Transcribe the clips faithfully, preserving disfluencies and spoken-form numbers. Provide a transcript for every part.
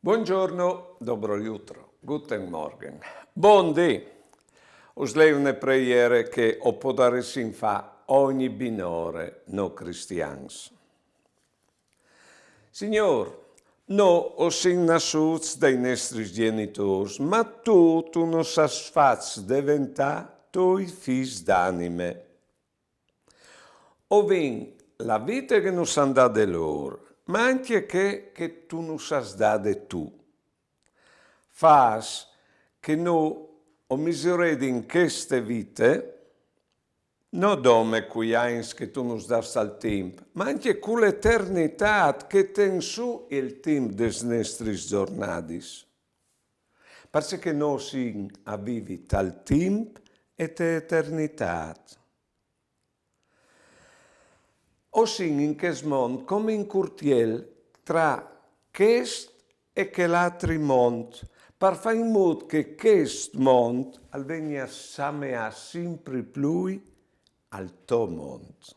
Buongiorno, dobro jutro, guten Morgen. Bundì! Us lei une preiere che o podaressin fâ ogni binore no cristians. Signôr, nô o sin nassûts dai nestris gjenitôrs, ma tu, tu nus âs fats deventâ toi fîs d'anime. O vin la vite che nus àn dade lôr, ma ancje chê che tu nus âs dade tu. Fâs che nô o misuredin cheste vite, no dome cui agns che tu nus dâs tal timp, ma ancje cu la eternitât che ten sù il timp des nestris zornadis. Parcè che nô o sin a vivi tal timp e te eternitât. O sin in chest mont come in curtiel tra chest e chel altri mont, par fâ in mût che chest mont al vegni a sameâ simpri plui al to mont.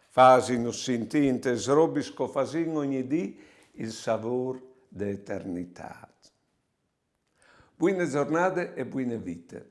Fasinus sintî intes robis che o fasìn ogni dì il savôr de eternitât. Buine zornade e buine vite.